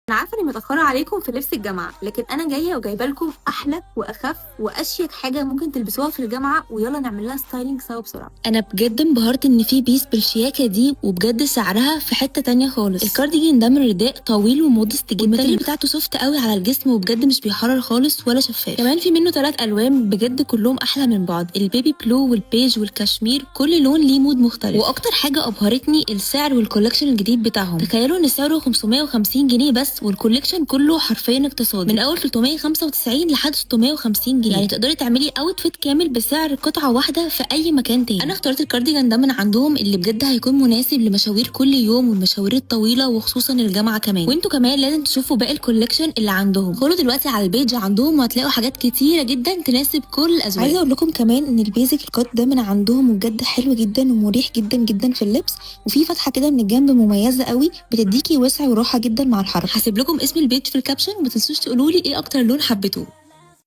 انا عارفه اني متاخرة عليكم في لبس الجامعه، لكن انا جاية وجايبه لكم احلى واخف واشيك حاجة ممكن تلبسوها في الجامعه، ويلا نعمل لها styling سوا بسرعه. انا بجد انبهرت ان في piece بالشياكه دي، وبجد سعرها في حتة تانية خالص. الكارديجان ده من رداء طويل و modest جدا، وال material بتاعته soft قوي على الجسم، وبجد مش بيحرر خالص ولا شفاف. كمان في منه 3 الوان بجد كلهم احلى من بعض، ال baby blue والبيج والكشمير، كل لون ليه mood مختلف. واكتر حاجة ابهرتني السعر وال collection الجديد بتاعهم. تخيلوا ان سعره 550 جنيه بس، وال collection كله حرفيا اقتصادي، من اول 395 لحد 650 جنيه. يعني تقدري تعملي outfit كامل بسعر قطعه واحدة في اي مكان تاني. انا اخترت الكارديجان ده من عندهم، اللي بجد هيكون مناسب لمشاوير كل يوم والمشاوير الطويلة وخصوصا الجامعة كمان. وانتوا كمان لازم تشوفوا باقي ال collection اللي عندهم. ادخلوا دلوقتي على ال page عندهم وهتلاقوا حاجات كتيرة جدا تناسب كل الاذواق. عايزه اقول لكم كمان ان ال basic ال cut ده من عندهم بجد حلو جدا ومريح جدا جدا في اللبس، وفي فتحه كده من الجنب مميزة قوي بتديكي وسع وراحة جدا مع الحركه. هسيب لكم اسم ال page في ال caption، وما تنسوش تقولوا لي ايه اكتر لون حبيتوه.